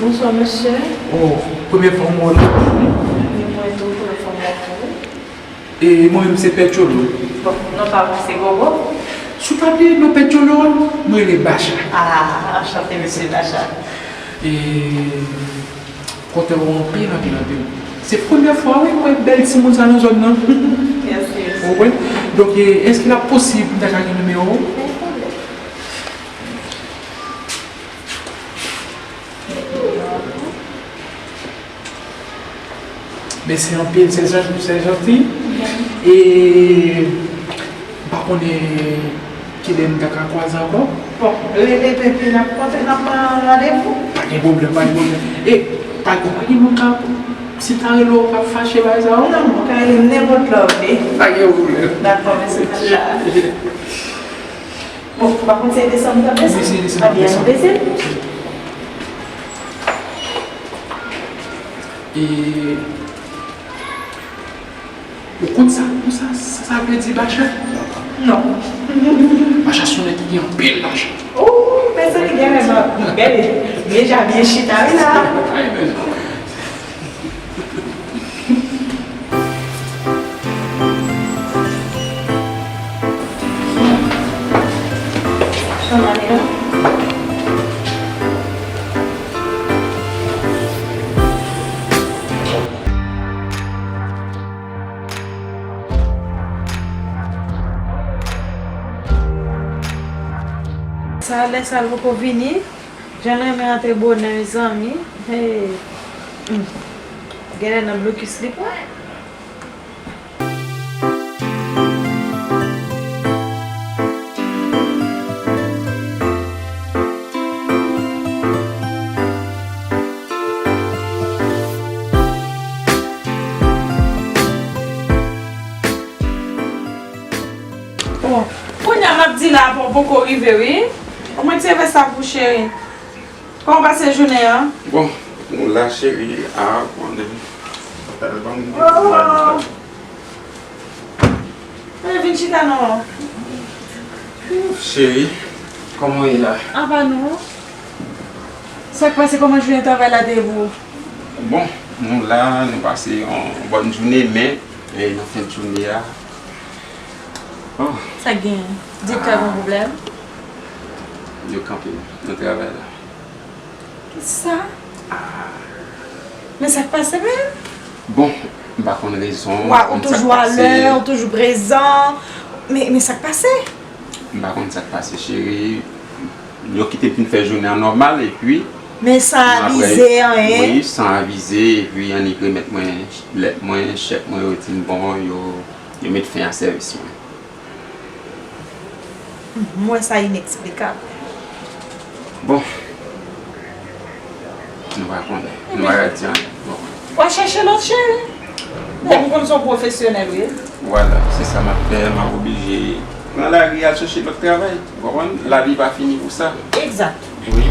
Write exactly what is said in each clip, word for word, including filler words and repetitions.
Bonswa, mesye. Oh, premye fwa m wè w la. Ni mwen tou, premye fwa m wè w tou. E mwen menm se Pè Tcholo. Bon, non pa mwen se Gogo. Si w pa bliye non Pè Tcholo a, mwen rele Bacha. Ah, anchante, mesye Bacha. E kontan wè w anpil, anpil, anpil. Se premye fwa, wi, m wè bèl timoun sa nan zòn nan. Mèsi, mesye. Ou konprann? Donk, e, èske l ap posib m ta ka gen nimewo w? Mèsi anpil, se jan-, se janti. E m pa konnen kilè n ta ka kwaze ankò. Bon, rele epi n ap konte, n ap pran randevou. Pa gen pwoblèm, pa gen pwoblèm. E pa gen, pa gen moun k ap, si m ta rele w, w p ap fache bagay sa yo? Non, ou ka rele m nenpòt lè w vle. Pa gen pwoblèm. Dakò, mèsi, Macha. Bon, ou pa konn se desanm, sa desanm. Wi, se desanm, desanm. Ebyen, nou desanm. E ou konn sa, ou sa, sa, sa vle di Bacha? Non. Bacha se yon nèg ki gen anpil lajan. Ou, men se li gen rezon. Gade, deja byen chita, wi la. Ay, men. Sa lè sa l poko vini. Jan l renmen rantre bonè, mezanmi. Hey. Hmm. Genlè nan blokis li pran. Bon, kounye a m ap di la, bon, poko rive, wi. Omwen ti vè sa pou cheri. Kòman w pase jounen an? Bon, nou la, cheri, a, konnen. Ban m... Oh! Vin chita non. Cheri, kòman w ye la? Apa non? Sa k pase, kòman jounen travay la te ye pou ou? Bon, nou la, nou pase yon bòn jounen, men, e, nan fen jounen a, oh. Sa k genyen? Direktè a gen yon pwoblèm? Yo kanpe nan travay la. Kisa? Ah. Men sa k pase menm? Bon, m pa konn rezon, m pa konn sa k pase. Ou toujou alè, ou toujou prezan. Men, men sa k pase? M pa konn sa k pase, cheri. Yo kite m fin fè jounen an nòmal, epi... Men san avize anyen? Wi, san avize, epi annik remèt mwen lèt mwen, chèk mwen, yo di m bon, yo, yo met fen a sèvis mwen. M wè sa ineksplikab. Bon. Nou pa konnen. Nou pa ka di anyen. Bon. W a chèche lòt cheri. Bon, m konn se yon pwofesyonèl ou ye. Vwala, se sa m ap fè, m ap oblije pran lari al chèche lòt travay. Ou konprann? Lavi pa fini pou sa. Egzak. Wi.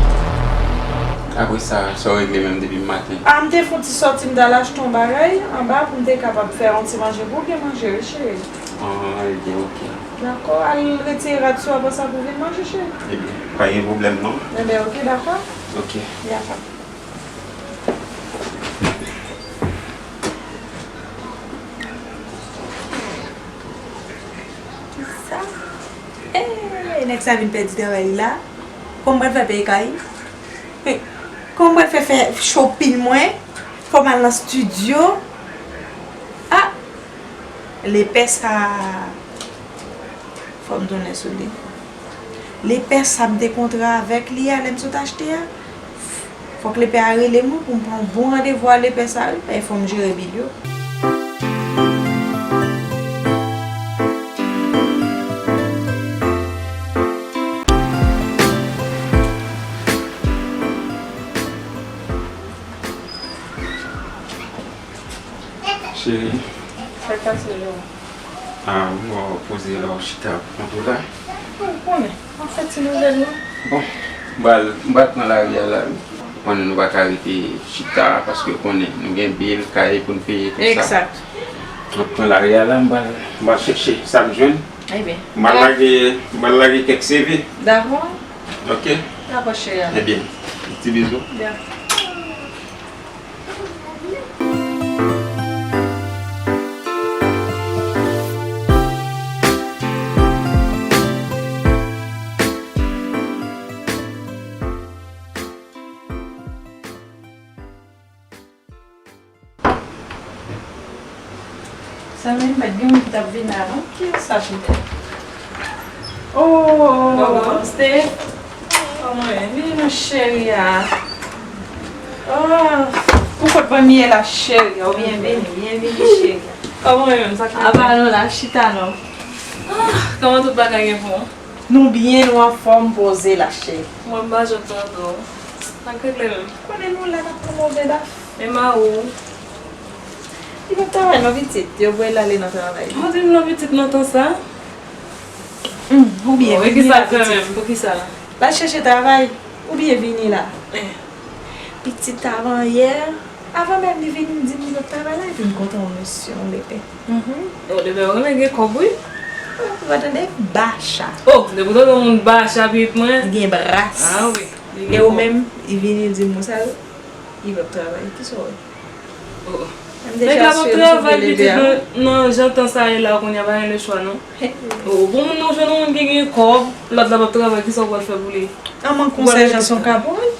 Apre sa, sa w regle menm depi maten? A, m te fè yon ti sòti, m t al achte yon bagay anba pou m te kapab fè yon ti manje pou w gen manje, wi, cheri. Ah, ebyen, oke. Dakò, al retire rad sou, apre sa pou vin manje, cheri. Ebyen, pa gen pwoblèm, non. Ebyen, oke, dakò. Oke. Dakò. Sa? Eh, nèg sa vin pèdi travay li la. Kòman m pral fè peye kay? Kòman m pral fè fè shopping mwen? Fò m al nan studio. Ah! Lepè sa, fò m tounen sou li. Lepè sa m te kontre avèk li a, lè m sot achte a. Fòk lepè a rele m wi pou m pran yon bon randevou a lepè sa wi, paske fò m jere bil yo. Cheri. Sa k pase, Jero? Ah, m wè w poze la, w chita kont ou la. Ou konnen, m ap fè ti nouvèl, non. Bon, m pral, m pral pran lari a la, wi. Ou konnen nou pa ka rete chita, paske ou konnen, nou gen bil, kay pou n peye, tout sa. Egzak. M ap pran lari a la, m pral, m pral chèche sa m jwenn. Ebyen. M pral lage, m pral lage kèk C V. Dakò. Oke? Dakò, cheri. Ebyen, ti bizou. Byen. Mèt gen moun ki t ap vin la, non? Ki sa, cheri? Oh, Steph. Kòman w ye? Vini non, cheri a. Oh, pou kot ban m ye la, cheri a. Ou byenvini, byenvini, cheri a. Kòman w ye menm? Sa k Apa non, la chita non. Ah, kòman tout bagay ye bon? Nou byen, nou anfòm, poze la, cheri. Mwen, m pa janm tande w. Sa k regle menm? Konnen nou la, n ap pran move la. E Maou? Li p ap travay non, pitit. Yo voye l ale nan travay. Mwen di m non, pitit, nan tan sa. Hmm, ou byen vini la, pitit. Poukisa? L al chèche travay. Ou byen vini la. Eh. Pitit, avan yè, avan menm li vin, li di m li p ap travay la, epi m kontan w, mesye, yon lepè. Mhm. Oh, lepè, ou renmen gen kòb, wi. Ou pa tande? Bacha. Oh, depi w tande yon moun bacha, pitit mwen. Li gen bras. Ah wi. E ou menm, li vini, li di m konsa, li p ap travay. Kisa w wè? Oh. Nèg la p ap travay, pitit, nan, nan jan tan sa ye la, kounye a pa gen lechwa, non. Oh, pou moun nan jwenn yon moun ki gen kòb, lòt la p ap travay, kisa w pral fè pou li? An mank konsèy jan son ka pou mwen.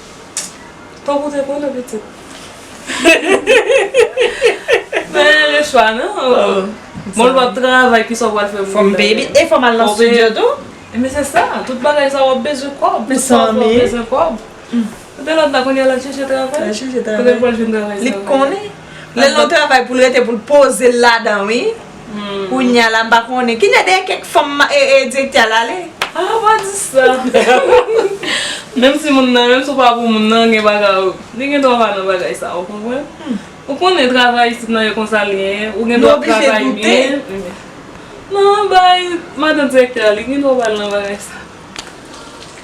Tankou te konnen, pitit. Pa gen lechwa, non. Oh. Bon, l p ap travay, kisa w pral fè pou li? Fò m peye, e fò m al nan estidyo tou. Men se sa, tout bagay sa w ap bezwen kòb. Tout sa w ap fè w bezwen kòb. Kote lòt la, kounye a l al chèche travay? L al chèche travay. Kote l pral jwenn travay sa? Li konnen. Lè l nan travay pou l rete, pou l poze l ladan, wi. Hmm. Kounye a la, m pa konnen. Kounye a, dèyè kèk fanm, e, e, direktè a l ale. Ah, pa di sa. Menm si moun nan, menm si w pa pou moun nan, gen bagay, li gen dwa pa nan bagay sa, ou konprann? Hmm. Ou konnen travay isit nan yo konsa l ye, ou gen dwa travay byen. Non, bay madan direktè a, li gen dwa pa nan bagay sa.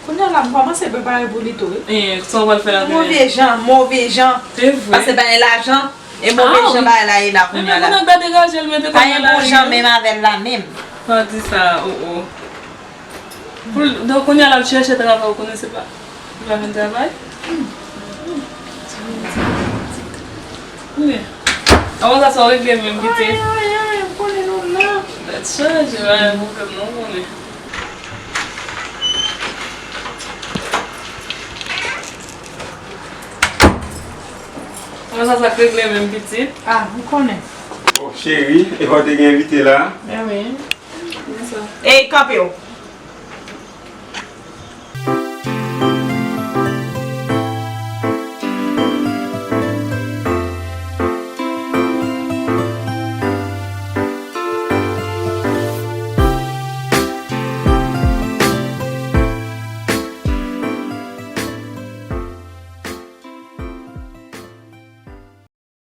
Kounye a la, m kòmanse prepare pou li tou, wi. Eh, sa w pral fè la, move jan, move jan. Se vre. Paske pa gen lajan, e move jan bagay la ye la kounye a la. Ebyen, pou nèg la degaje l, mete kòb nan lari. Pa gen bon jan menm avè l la menm. Pa di sa, oh, oh. Pou l, donk, kounye a l ap chèche travay, ou konnen se pa, li pa jwenn travay? Kounye a. Kòman sa, sa w regle menm, pitit? Ay, ay, ay, m konnen nou la. Tèt chaje, pa gen pwoblèm non, konnen. Kòman sa, sa k regle menm, pitit? Ah, m konnen. Oh, cheri, e pa w te gen envite la? Eh wi. Ey, kanpe w.